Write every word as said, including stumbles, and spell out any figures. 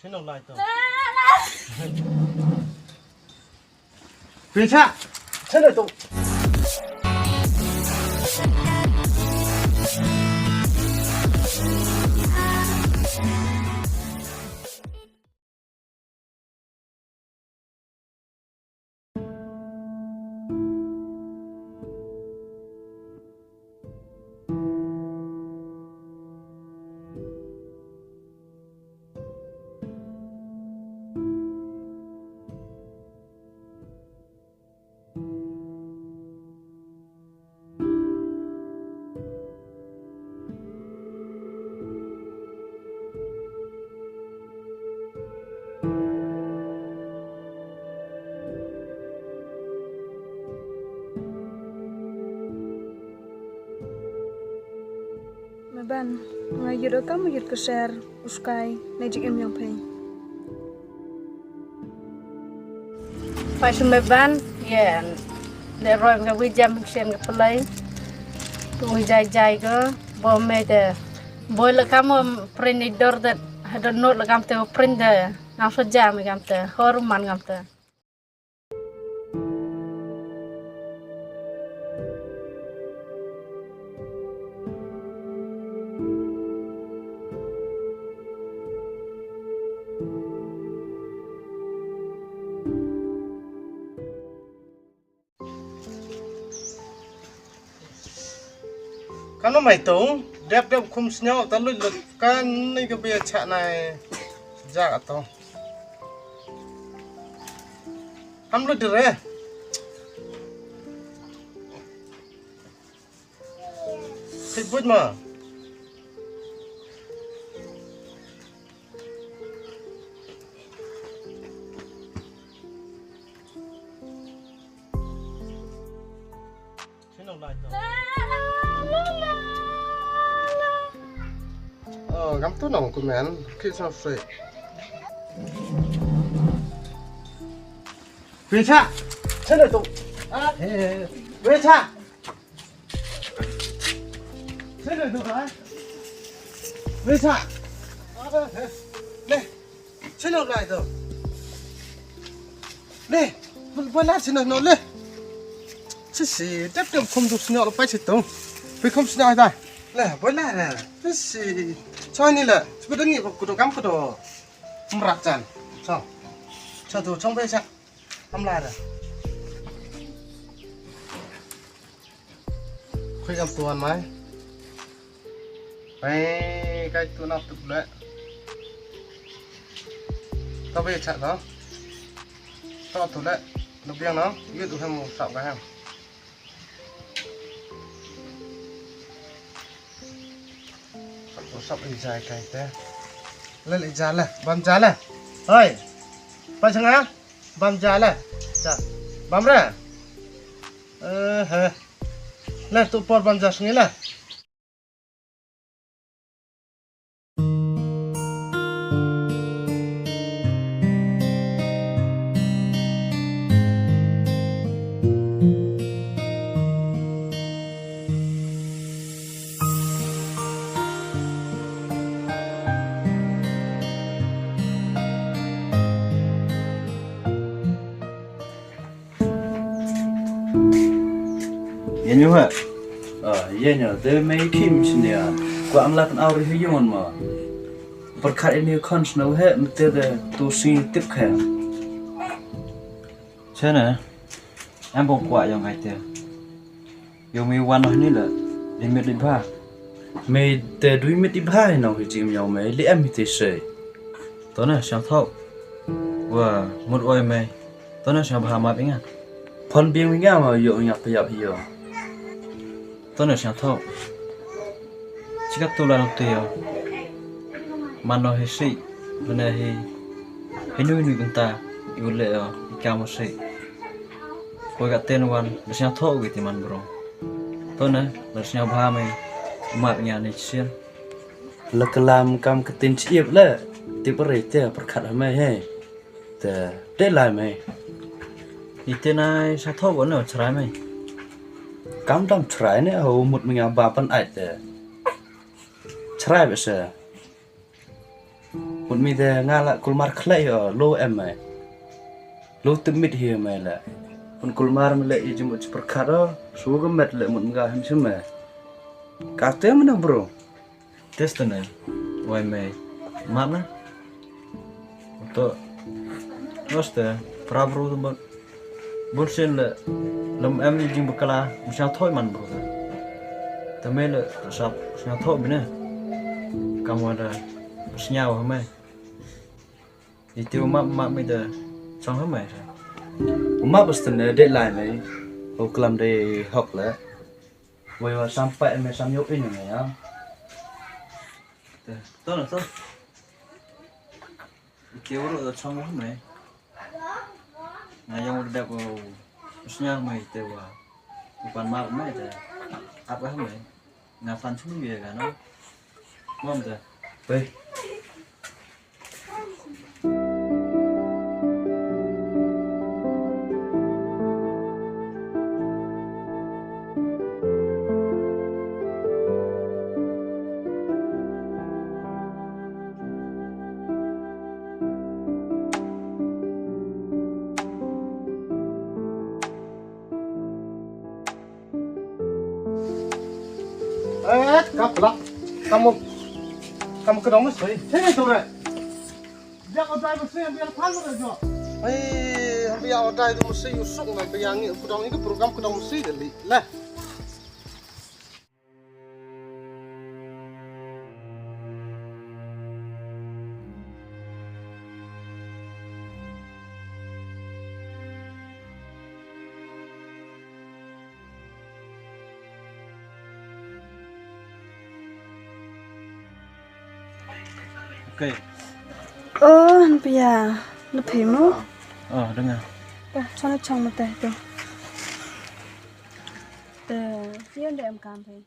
Sino lai to? Pisa. Sino to? Meban, nga ïoh ka mo ïoh ka ser, uskai, na jik em yang phai. Pai sum me ban, yen. Le roi nga wi jam sien nga pelai. Tu ngi jai jai go, bo me de. Boi le kam prin ni dor de, hada not le kam te prin de. Ngam so jam ngam te, hor man ngam te. Kano mai to, dep dep khum sñiaw ta lut lut kani ka bia chah nai. Ja ka to. Ham lut dire. Thik buit ma. Oh, ngam tu nong ku men, ki sa se. Pisa. Sino tu? Ah, eh, pisa. Sino tu, ah? Pisa. Le. Sino lai to? Le, boi la sino no le. Si si, tep tep khum du sino lo pai si to. Pai khum sino ta. Le, boi la le. Si si. Choi ni le. Sebetul ni ko kudo kam kudo. Mrat chan. So. So tu chong pai sa. Am la da. Khui kam tuan mai. Ai, kai tu nap tu le. Ta be cha to. To tu le. Lu biang no. Yu tu hem sap ka hem. Sap tu sap i jai kai te. Le le ja le. Bam ja le. Hoi. Pa changa. Bam ja le. Cha. Bam re. Eh, he. Le tu por bam ja sngi le. Ïa nyo ha. Ah, ïa nyo, te me kim shin ya. Kwa am la kan au ri hu yong ma. Pyrkhat ïa nyo khon sno he, mete de tu si tip khe. Chena, em bong kwa yong ai te. Ïoh me wan noh ni la, limit li bha. Me te dui mit li bha hi nong hi jim ïoh me, li em hi te sei. To na siang thok. Wa, mut oi me. To na siang bha ma binga. Phon biang binga ma ïoh ngap yap hi ïoh. To na siang thok. Chikat tu la nong tu ïoh. Man noh hi sei. Bene hi. Hi nui nui bynta. Iu le ïoh. Ikam sei. Ko ka ten wan, la sñiaw thoh ki ti man bro. To ne, la sñiaw bha me, mat nya ne chisien. La kalam kam ka tin chiep le, ti pare te pyrkhat ha me he. Te, te lai me. Ite nai sa thoh wan ne, chrai me. Kam dam chrai ne, ho mut me nga ba pan ai te. Chrai be se. Mut mi te nga la kulmar khlei o, lo em mai. Lo tip mit hi mai la. Pun kulmar mi le i jimut jipur khat o, su ga met le mut mga hem sim mai. Ka te mana bro. Test ne, wai mai. Map na? To. Noste, pra bro tu bot. Bun sin le, lem em jing bakala, musang thoi man bro ta. Te mai le, sap, musang thoi bine. Kam wada, snya wa mai. Iti u map map mi da chong ha mai sa. U map bas tene de lai mai. U klam de hok le. Wai wa sampai mai sam yok ini mai ya. Te, to na to. Iti u ru da chong ha mai. Nga yang u da ko snya mai te wa. U pan map mai te. Ap ha mai. Nga fan chung ye ga no. Mom te. Pe. Eh, ka plak. Kamu, kamu kedong mesti. Sini sore. Dia kau dah mesti ambil palu aja. Eh, ambil awak dah itu mesti usuk nak ambil yang ni kedong ini program kedong mesti jadi. Lah. Okay. Oh, pia. Lepi mu. Oh, dengar. Dah, sana chang mata tu. Te, dia nda em kam pe.